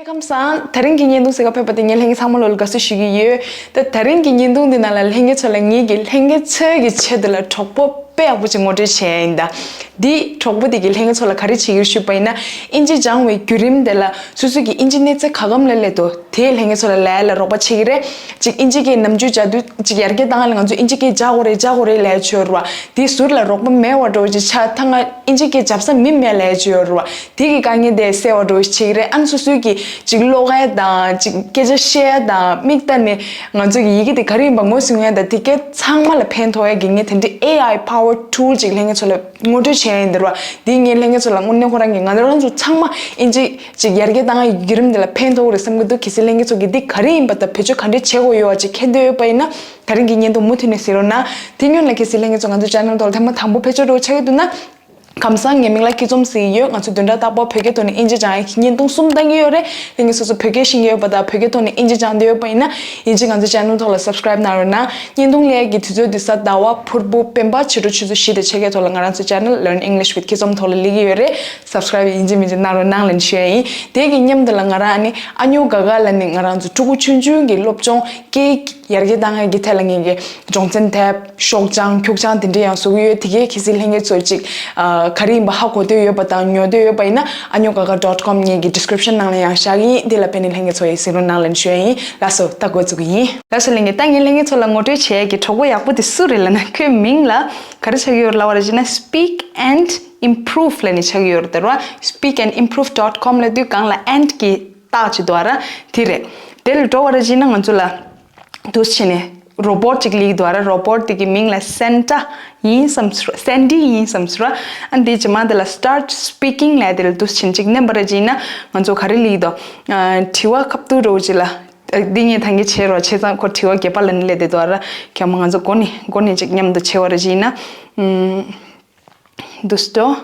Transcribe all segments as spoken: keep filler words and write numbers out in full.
ཁམས་བཟང་། དེ་རིང་གི་བརྙན་ཐུང་གཟིགས་ག་ཕེབས་པ་དེ་ངས་ལྷན་རྒྱས་ཚང་མ་ལོ་ལ་དགའ་བསུ་ཞུ་གི་ཡོད། ད་དེ་རིང་གི་བརྙན་ཐུང་འདི་ནང་ལ་ལྷན་རྒྱས་ཚོ་ལ་ངེད་ཀྱི་ལྷན་རྒྱས་ཚོའི་གི་ཆེད་དུ་ལ་གྲོགས་པོ་དཔེ་ཡག་པོ་ཅིག་ངོ་སྤྲོད་བྱས་ཡིན་ད། འདི་གྲོགས་པོ་དེ་གི་ལྷན་རྒྱས་ཚོ་ལ་ག་རེ་བྱེད་ཀྱི་ཡོད་ཞུས་པ་ཡིན་ན། ཨིན་ཇི་སྦྱང་བའི་བརྒྱུད་རིམ་དེ་ལ་སོ་སོ་གི་ཨིན་ཇི་གནས་ཚད་ག་གམ་ལ་སླེབས་འདུག་དེའི་ལྷན་རྒྱས་ཚོ་ལ་ལས་ལ་རོགས་པ་བྱེད་ཀྱི་རེད། ཅིག་ཨིན་ཇི་སྐད་ནམ་རྒྱུན་སྦྱང་དུས་ཅིག་ཡར་རྒྱས་བཏང་ཡ་ལ་ང་ཚོ་ཨིན་ཇི་སྐད་སྦྱང་དགོས་རེད་སྦྱང་དགོས་རེད་ལབ་ཡ་ཅིག་ཡོད་རེད་བ། དེའི་ཟུར་ལ་རོགས་པ་མེད་པ་འདྲ་བོ་ཅིག་ཆགས། ད་ང་ཨིན་ཇི་སྐད་སྦྱང་ས་མི་མེད་ལབ་ཡ་ཅིག་ཡོད་རེད་བ། དེ་གི་དཀའ་ངལ་དེ་སེལ་བ་འདྲ་བོ་ཞིག་བྱེད་ཀྱི་རེད། ཨ་ནི་སོ་སོའི་གི་ཅིག་ཀློག་ཡ་དང་ཅིག་སྐད་ཆ་བཤད་ཡ་དང་མིག་ལྟ་ནས་ང་ཚོ་གི་ཡི་གེ་དེ་ག་རེ་ཡིན་པ་ངོས་ཟིན་ཡ་དང་དེ་གའི་ཚང་མ་ལ་ཕན་ཐོགས་ཡ་གི་ངས་དེ་འདྲའི་ཨེ་ཨའི་power tool་ཅིག་ལྷན་རྒྱས་ཚོ་ལ་ངོ་སྤྲོད་བྱས་ཡ་ཡིན་འདིར་བ། དེ་ངས་ལྷན་རྒྱས་ཚོ་ལ་དངོས་གནས་ཁོ་རང་གི་ང་རང་ཚོ་ཚང་མ་ཨིན་ཇི་ཅིག་ཡར་རྒྱས་བཏང་ཡ་བརྒྱུད་རིམ་དེ་ལ་ཕན་ཐོགས་རེད་བསམ་གྱི་འདུག་གལ་སྲིད་ལྷན་རྒྱས་ཚོ་གི་འདི་ག་རེ་ཡིན་པ་དང་བེད་སྤྱོད་ག་འདྲས་བྱེད་དགོས་ཡོད་བ་ཅིག་མཁྱེན་འདོད་ཡོད་པ་ཡིན་ན། དེ་རིང་གི་བརྙན་ཐུང་མུ་མཐུད་ནས་གཟིགས་རོགས་གནང་། དེ་སྔོན་ལ་གལ་སྲིད་ལྷན་རྒྱས་ཚོ་ང་ཚོ་channel་ཐོག་ལ་ཐེངས་མ་དང་པོ་ཕེབས་ཆོག་འགྲོ་ཆགས་ཀྱི་འདུག་ན། ཁམས་བཟང་། ངའི་མིང་ལ་སྐྱིད་འཛོམས་ཟེར་གྱི་ཡོད། ང་ཚོ་བདུན་ཕྲག་རྟག་པར་བོད་སྐད་ཐོག་ནས་ཨིན་ཇི་སྦྱང་ཡག་གི་བརྙན་ཐུང་གསུམ་བཏང་གི་ཡོད་རེད། ལྷན་རྒྱས་སོ་སོ་བོད་སྐད་ཤེས་ཀྱི་ཡོད་པ་དང་བོད་སྐད་ཐོག་ནས་ཨིན་ཇི་སྦྱང་འདོད་ཡོད་པ་ཡིན་ན་ཡིན་གཅིག་ང་ཚོ་channel ཐོག་ལ་subscribe་གནང་རོགས་གནང་། བརྙན་ཐུང་སླེབས་ཡག་གི་དུས་ཚོད་དེ་གཟའ་ཟླ་བ་ཕུར་བུ་སྤེན་པ་ཕྱི་དྲོ་ཆུ་ཚོད་བཞི་དང་ཕྱེད་ཀའི་ཐོག་ལ་ང་རང་ཚོ་channel Learn English with Kizom་ཐོག་ལ་སླེབས་ཀྱི་ཡོད་རེད། subscribe་ཡིན་གཅིག་མིན་གཅིག་གནང་རོགས་གནང་ལབ་ཞུ་ཡ་ཡིན། དེ་གི་མཉམ་དུ་ལ་ང་རང་ཨ་ནི་ཨ་ཉོ་ག་ག་ལ་ནི་ང་རང་ཚོ་ཕྲུ་གུ་ཆུང་ཆུང་གི་སློབ་སྦྱོང་སྐད་ཡར་རྒྱས་བཏང་ཡག་གི་ཐད་ལ་ངེད་ཀྱི་སྦྱོང་ཚན་དེབ་ཤོག་བྱང་ཁྱུག་བྱང་དེ་འདྲས་ཡང་བཟོ་གི་ཡོད། དེ་གའི་གལ་སྲིད་ལྷན་རྒྱས་ཚོ་ཅིག་ཨ་ག་རེ་ཡིན་པ་ཧ་གོ་འདོད་ཡོད་པ་དང་ཉོ་འདོད་ཡོད་པ་ཡིན་ན་ཨ་ཉོ་ག་ག་dot com་ངེད་ཀྱི་description་ནང་ལ་ཡང་བཞག་གི་ཡིན། དེ་ལ་ཕན་ནི་ལྷན་རྒྱས་ཚོ་ཡི་གཟིགས་རོགས་གནང་ལབ་ཞུ་ཡ་ཡིན། ལགས་སོ། ད་འགོ་བཙུགས་གི་ཡིན། ལགས་སོ་ལྷན་རྒྱས། ད་ངས་ལྷན་རྒྱས་ཚོ་ལ་ངོ་སྤྲོད་བྱེད་ཡག་གི་གྲོགས་པོ་ཡག་པོ་དེ་སུ་རེད་ལབ་ན་ཁོའི་མིང་ལ་ག་རེ་ཆགས་ཀྱི་ཡོད་རེད་ལབ་པ་རེད་ཅེ་ན། Speak and Improve་ལབ་ནས་ཆགས་ཀྱི་ཡོད་རེད་ད་ར། Speak and Improve dot com་ལབ་དུས་སྒང་ལ་and་གི་རྟགས་ཅིག་འདུག་ཨ་ར། དེ་རེད། དེ་ལ་འགྲོ་བ་ར་བྱས་ན་ང་ཚོ་ལ་འདུག་བྱས་ནས་robot་ཅིག་སླེབས་འདུག་ཨ་ར། robot་དེ་གི་མིང་ལ་Santa་ཡིན་བསམ་སོ། Sandy་ཡིན་བསམ་སོ་ར། ཨ་འདི་རྗེས་མ་དེ་ལ་Start Speaking་ལབ་དེ་ལ་འདུག་བྱས་ནས་ཅིག་མནན་པ་ར་བྱས་ན་ང་ཚོ་ག་རེ་སླེབས་འདུག་ཨ་དྲི་བ་ཁ་ཐུག་འདྲ་བོ་ཅིག་ལ། ཨ་འདི་ངས་ད་གིན་བྱས་རོགས་བྱས་ཙང་ཁོ་དྲི་བ་བརྒྱད་པ་ལ་ནི་སླེབས་བསྡད་འདུག་ཨ་ར། ཁྱེད་མ་ང་ཚོ་འགོ་ནས་འགོ་ནས་ཅིག་མཉམ་དུ་བྱས་པ་ར་བྱས་ན། ཨུམ། འདུག་སེ་འདུག་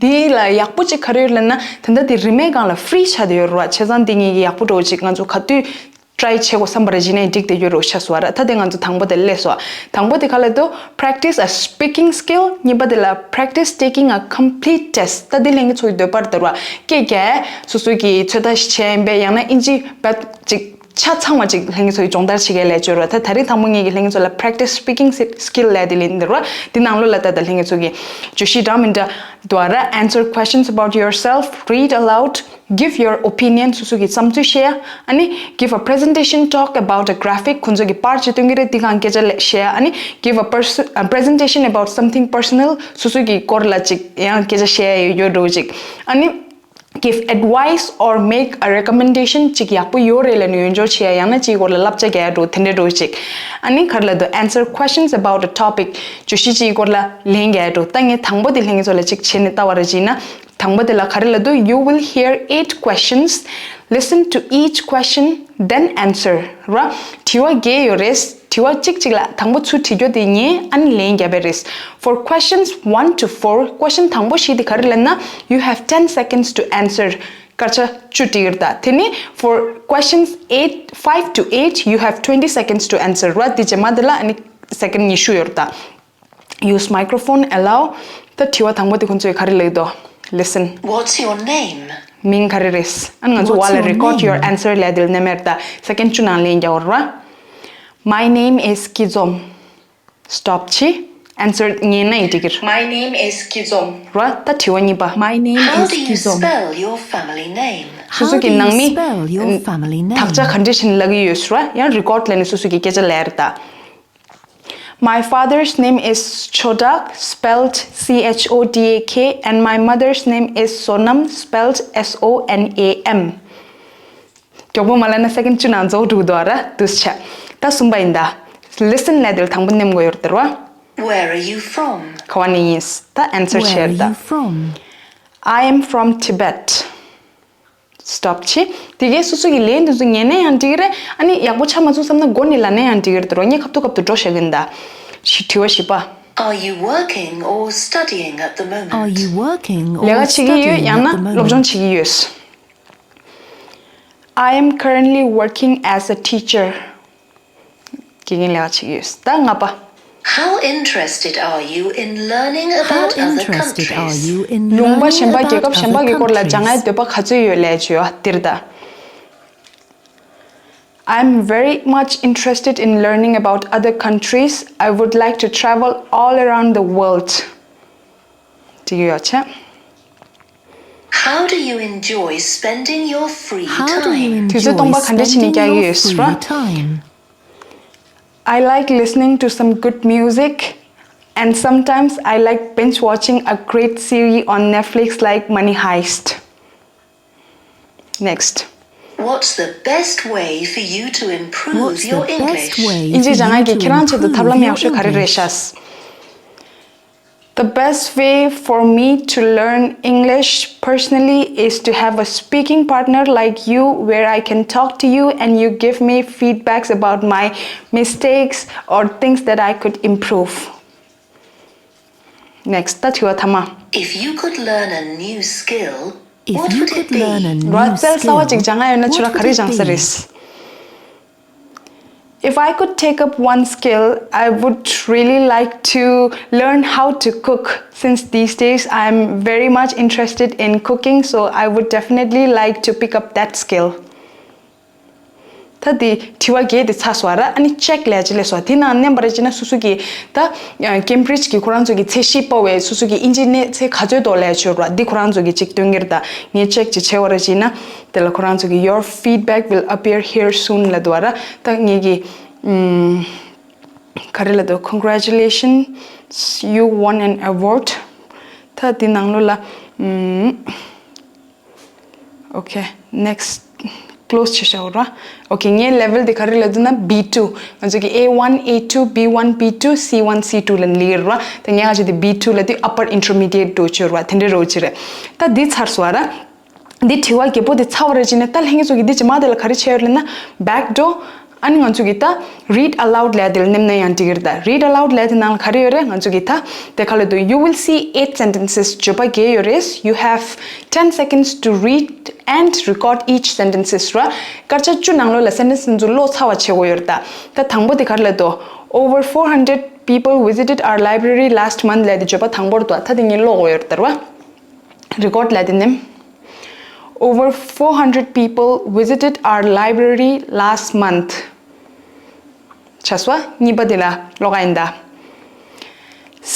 འདི་ལ་ཡག་པོ་ཅིག་ག་རེ་ཡོད་ལབ་ན་ད་ལྟ་འདི་རིན་མེད་སྒང་ལ་free་ཆགས་བསྡད་ཡོད་རེད་བ། བྱས་ཙང་འདི་ངེད་ཀྱི་ཡག་པོ་འདྲ་བོ་ཅིག་ང་ཚོ་ག་དུས་try་བྱེད་དགོས་བསམ་པ་རེ་བྱས་ནས་འགྲིག་བསྡད་ཡོད་རེད་བ། ཤ་སོ་བ་ར། ད་དེ་ང་ཚོ་དང་པོ་དེ་སླེབས་སོ། དང་པོ་དེ་ག་ལ་འདུག Practice a speaking skill། གཉིས་པ་དེ་ལ་Practice taking a complete test། ད་འདི་ལྷན་རྒྱས་ཚོ་གི་འདོད་པ་རེད་ད་ར་བ། སྐད་རྒྱག་སོ་སོ་གི་ཚོད་ལྟ་ཞིག་བྱས་ཡིན་པས་ཡང་ན་ཨིན་ཇི་བ་ཅིག་ཆ་ཚང་བ་ཅིག་ལྷན་རྒྱས་ཚོ་ཡི་སྦྱོང་བརྡར་བྱེད་མཁན་ལས་སྦྱོར་བ། ད་ད་རེས་དང་པོ་ངེད་ཀྱི་ལྷན་རྒྱས་ཚོ་ལ་practice speaking skill ལས་དེ་ལས་འདིར་བ། འདི་ནང་ལོགས་ལ་ད་ད་ལྷན་རྒྱས་ཚོ་གི་བརྗོད་གཞི་འདྲ་མི་འདྲ་འདུག་ཨ་ར། Answer questions about yourself, read aloud, give your opinion སོ་སོ་གི་བསམ་ཚུལ་བཤད་ཡ། ཨ་ནི་give a presentation talk about a graphic ཁོང་ཚོ་གི་པར་ཅིག་སྟོན་གི་རེད། འདི་སྒང་སྐད་ཆ་ལས་བཤད་ཡ། ཨ་ནི་give a person- a presentation about something personal སོ་སོ་གི་སྐོར་ལ་ཅིག་ཡང་སྐད་ཆ་བཤད་ཡ་ཡོད་འགྲོ་ཅིག་ཨ་ནི། Give advice or make a recommendation ཅིག་ཡག་པོ་ཡོད་རེད་ལབ་ནས་ཡོན་སྦྱོར་བྱེད་ཡ། ཡང་ན་ཅིག་སྐོར་ལ་བསླབ་བྱ་རྒྱག་ཡ་འགྲོ་དེ་འདྲ་འགྲོ་ཅིག་ཨ་ནི་ག་རེ་ལབ་འདུག Answer questions about a topic བརྗོད་གཞི་ཅིག་སྐོར་ལ་ལན་རྒྱག་ཡ་འགྲོ། ད་ངས་དང་པོ་དེ་ལྷན་རྒྱས་ཚོ་ལ་ཅིག་བྱས་ནས་ལྟ་བ་ར་བྱས་ན། དང་པོ་དེ་ལ་ག་རེ་ལབ་འདུག You will hear eight questions. Listen to each question, then answer. ར། དྲི་བ་བརྒྱད་ཡོད་རེད། དྲི་བ་གཅིག་གཅིག་ལ་དང་པོ་ཚུར་དྲི་རྒྱུ་དེ་ཉན་ཨ་ནི་ལན་རྒྱབ་པ་རེད། For questions one to four, question དང་པོ་བཞི་དེ་ག་རེ་ལབ་ན། You have ten seconds to answer. སྐར་ཆ་བཅུ་དྲི་གི་རེད་ད། དེ་ནི་for questions eight, five to eight, you have twenty seconds to answer. ར། དེ་རྗེས་མ་དེ་ལ་ཨ་ནི་second ཉི་ཤུ་ཡོད་རེད་ད། Use microphone, allow. ད་དྲི་བ་དང་པོ་དེ་ཁོང་ཚོས་ག་རེ་ལབ་འདུག Listen. What's your name? མིང་ག་རེ་རེད། ཨ་ནི་ང་ཚོ་What's བ་ལ your record your name? answer ལབ་དེ་ལ་ནས་མེད་ད། Second བཅུ་ནང་ལན་རྒྱག་འོར་བ། My name is Kizom. Stop བྱེད། Answer ཉན་ན་ཡིན་འགྲིག་གི་རེད། My name is Kizom. ར། ད་དྲི་བ་གཉིས་པ། My name How is do you Kizom. spell your family name? སོ་སོ་གི་ནང་མི་དག་ཆ་ག་འདྲ་ཞིག་ལབ་ཀྱི་ཡོད་ཟེར་བ། ཡང་record ལབ་ནས་སོ་སོ་གི་སྐད་ཆ་ལབ་རེད་ད། My father's name is Chodak, spelled C H O D A K, and my mother's name is Sonam, spelled S O N A M. མགྱོགས་པོ་མ་ལབ་ན་second བཅུ་ནང་རྫོགས་འགྲོ་གི་འདུག་ཨ་ར། འདུག་སེ་བྱས། ད་གསུམ་པ་ཡིན་ད། Listen ལབ་དེ་ལ་དང་པོ་ནེམ་དགོས་ཡོད་རེད་ད་ར། Where are you from? ག་བ་ནས་ཡིན། ད་answer བྱས་རེད་ད། Where are you from? I am from Tibet. Stop བྱེད། དེ་གའི་སོ་སོ་གི་ལན་དེ་ཚོ་ཉན་ན་ཡང་འགྲིག་གི་རེད། ཨ་ནི་ཡག་པོ་ཆགས་མ་སོང་བསམ་ན་མགོ་ནས་ལབ་ན་ཡང་འགྲིག་གི་རེད་དོ། ངས་ཁ་ཐུག་ཁ་ཐུག་འགྲོ་བཞག་གི་ཡིན་ད། ཞི་དྲི་བ་བཞི་པ། Are you working or studying at the moment? Are you working or ལས་ཀ་བྱེད་ཀྱི་ཡོད། studying ཡང་ན་at the སློབ་སྦྱོང་བྱེད་ཀྱི་ཡོད། I am currently working as a teacher. དགེ་རྒན་ལས་ཀ་བྱེད་ཀྱི་ཡོད། ད་ལྔ་པ། How interested are you in learning about other countries? ལུང་པ་གཞན་པ་རྒྱལ་ཁབ་གཞན་པ་གི་སྐོར་ལ་སྦྱང་ཡའི་འདོད་པ་ག་ཚོད་ཡོད་ལབ་ཅོ་ཡ་འདིར་ད། I'm very much interested in learning about other countries. I would like to travel all around the world. དེ་ཡོད་ཆེ། How do you enjoy spending your free time? དུས་ཚོད་སྟོང་པ་ག་འདྲ་བྱས་ནས་བསྐྱལ་གྱི་ཡོད་ཟེར་བ། I like listening to some good music, and sometimes I like binge watching a great series on Netflix like Money Heist. Next. What's the best way for you to improve your English? ཨིན་ཇི་སྦྱང་ཡག་གི་ཁྱེད་རང་ཆེད་དུ་ཐབས་ལམ་ཡག་ཤོས་ག་རེ་རེད་ཤག The best way for me to learn English personally is to have a speaking partner like you, where I can talk to you and you give me feedbacks about my mistakes or things that I could improve. Next, ད་དྲི་བ་ཐ་མ། If you could learn a new skill, what would it be? རོ་རྩལ་གསར་བ་ཅིག་སྦྱང་ཡག་ཡོད་ན་ཁྱོད་རང་ག་རེ་སྦྱང་ས་རེད། If I could take up one skill, I would really like to learn how to cook, since these days I'm very much interested in cooking, so I would definitely like to pick up that skill. ད་དེ་དྲི་བ་བརྒྱད་དེ་ཚར་སོང་ར། ཨ་ནི་ཅེག་ལས་ཅི་ལས་སོ་དེ་ནང་མནན་པར་བྱས་ན་སོ་སོ་གི་ད་ཀེམ་བྷྲིཇ་གི་ཁོ་རང་ཚོ་གི་ཚད་གཞི་པ་བས་སོ་སོ་གི་ཨིན་ཇི་གནས་ཚད་ག་ཚོད་འདུག་ལས་ཆོད་ར། འདི་ཁོ་རང་ཚོ་གི་ཅིག་སྟོན་གྱི་རེད། ད་ངས་ཅེག་ཅིག་བྱས་པར་བྱས་ན་དེ་ལ་ཁོ་རང་ཚོ་གི your feedback will appear here soon ལབ་འདུག་ར། ད་ངས་གི་ཨམ། ག་རེ་ལབ་འདུག Congratulations, you won an award. ད་དེ་ནང་ལོགས་ལ་ཨམ། Okay, next, close བྱེད་བཞག་ར། Okay, ངའི་level དེ་ག་རེ་ལབ་འདུག་ན་B two. ང་ཚོ་གི A one, A two, B one, B two, C one, C two ལ་ལི་ར། ད་ངས་ང་ཚོ་དེ་B two ལ་དེ་upper intermediate འགྲོ་ཆོད་ར། དེ་འདྲའི་རོ་ཆེ་རེད། ད་འདི་ཚར་སོང་ར། འདི་དྲི་བ་བརྒྱད་པོ་དེ་ཚར་བ་རེད་ཅེ་ནས་ད་ལྷན་རྒྱས་ཚོ་གི་འདི་རྗེས་མ་དེ་ལ་ག་རེ་བྱས་ཡོད་ལབ་ན། Back door. ཨ་ནི་ང་ཚོ་གི་ད་read aloud ལབ་དེ་ལ་མནན་ན་ཡང་འགྲིག་གི་རེད། ད་read aloud ལབ་དེ་ནང་ལ་ག་རེ་ཡོད་རེད། ང་ཚོ་གི་ད་དེ་ག་ལབ་འདུག You will see eight sentences. བརྗོད་པ་བརྒྱད་ཡོད་རེད། You have ten seconds to read and record each sentences ར། སྐར་ཆ་བཅུ་ནང་ལོགས་ལ་sentence དེ་ཚོ་ཀློག་ཚར་བ་བྱེད་དགོས་ཡོད་རེད། ད་ད་དང་པོ་དེ་ག་རེ་ལབ་འདུག Over four hundred people visited our library last month ལབ་དེ་བརྗོད་པ་དང་པོར་འདུག་ད་དེ་ངས་ཀློག་དགོས་ཡོད་རེད་ད་ར། Record ལབ་དེ་ནས། Over four hundred people visited our library last month. ཆ་སོ་གཉིས་པ་དེ་ལ་ཀློག་ག་ཡིན་ད།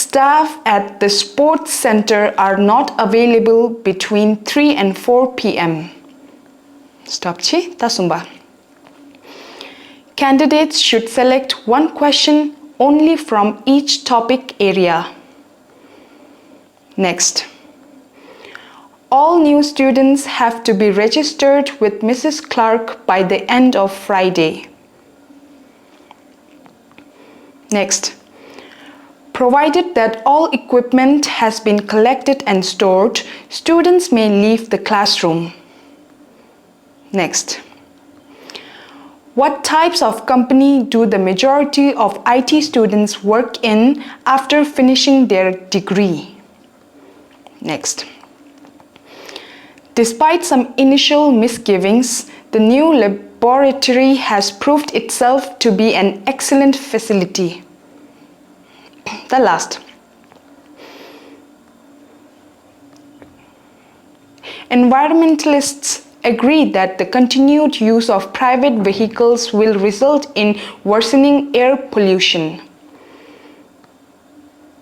Staff at the sports center are not available between three and four p.m. Stop ཆི་ད་གསུམ་པ། Candidates should select one question only from each topic area. Next. All new students have to be registered with Missus Clark by the end of Friday. Next. Provided that all equipment has been collected and stored, students may leave the classroom. Next. What types of company do the majority of I T students work in after finishing their degree? Next. Despite some initial misgivings, the new laboratory has proved itself to be an excellent facility. The last. Environmentalists agree that the continued use of private vehicles will result in worsening air pollution.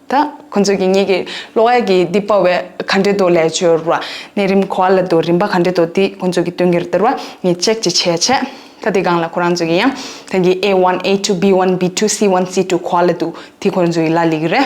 ད་ཁོང་ཚོ་གི་ངེད་ཀྱི་ཀློག་ཡག་གི་འདི་པ་བས་ག་འདྲེ་དོ་ལས་བཅོས་ར་ནས་རིམ་གོ་བ་ལ་དོ་རིམ་པ་ག་འདྲེ་དོ་འདི་ཁོང་ཚོ་གི་སྟོན་གྱི་རེད་དར་བ་ངས་ཅེག་ཅིག་བྱས་བྱས་ད་དེ་སྒང་ལ་ཁོ་རང་ཚོ་གི་ཡང་ད་གི A one, A two, B one, B two, C one, C two གོ་བ་ལ་དུ་དེ་ཁོ་རང་ཚོ་གི་ལ་ལི་གི་རེད།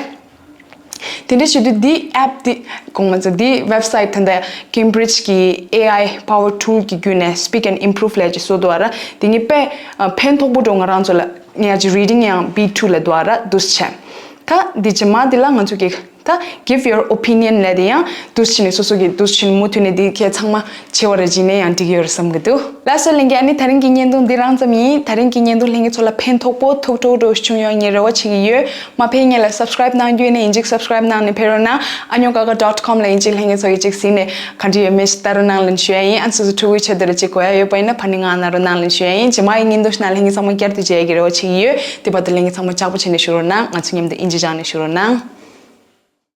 དེ་འདྲ་བྱེད་དུས་འདི་app འདི་གོང་མ་ཚོ་འདི་website ད་ལྟ་Cambridge གི A I power tool གི་བརྒྱུད་ནས Speak and Improve ལས་ཀྱི་བཟོ་འདུག་ར། དེ་ངས་དཔེ་ཕན་ཐོགས་པོ་འགྲོ་ང་རང་ཚོ་ལ་ངས་ཡ་ཅི་reading ཡང་B two ལ་འདུག་ར་འདུག་བྱས། ད་འདི་རྗེས་མ་འདི་ལ་ང་ཚོ་གི་ ད་give your opinion ལབ་དེ་ཡང་འདུག་སེ་བྱས་ནས་སོ་སོ་གི་འདུག་སེ་བྱས་ནས་མུ་མཐུད་ནས་འདི་གས་ཚང་མ་བྱས་པ་རེ་བྱས་ནས་ཡང་འགྲིག་གི་ཡོད་རེད་བསམ་གི་འདུག་ལགས་སོ་ལྷན་རྒྱས། ཨ་ནི་དེ་རིང་གི་བརྙན་ཐུང་འདི་རང་ཙམ་ཡིན། དེ་རིང་གི་བརྙན་ཐུང་ལྷན་རྒྱས་ཚོ་ལ་ཕན་ཐོགས་པོ་ཐུགས་སྤྲོ་སྤྲོ་བྱུང་ཡོང་ངས་རེ་བ་བྱེད་ཀྱི་ཡོད། མ་ཕེབས་སྔོན་ལ་subscribe གནང་རྒྱུ་ཡིན་ན་ཡིན་གཅིག་subscribe གནང་ནས་ཕེབས་རོགས་གནང་། ཨ་ཉོ་ཀ་ཀ་dot com ལ་ཡིན་གཅིག་ལྷན་རྒྱས་ཚོ་ཡིན་གཅིག་གཟིགས་ནས་ག་འདྲ་ཡོད་མེད་ཞིག་ལྟ་རོགས་གནང་ལབ་ཞུ་ཡ་ཡིན། ཨ་ནི་སོ་སོ་ཕྲུ་གུའི་ཆེད་དུ་རེ་གཅིག་དགོས་ཡ་ཡོད་པ་ཡིན་ན་ཕར་ནི་ང་ན་རོགས་གནང་ལབ་ཞུ་ཡ་ཡིན། རྗེས་མ་ཡི་བརྙན་ཐུང་ཞིག་ནང་ལྷན་རྒྱས་ཚང་མ་བསྐྱར་དུ་མཇལ་ཡ་གི་རེ་བ་བྱེད་ཀྱི་ཡོད། དེ་བར་དུ་ལྷན་རྒྱས་ཚང་མ་ཅག་པོ་བྱས་ནས་བཞུགས་རོགས་གནང་། ང་ཚོ་མཉམ་དུ་ཨིན་ཇི་སྦྱངས་ནས་བཞུགས་རོགས་གནང་།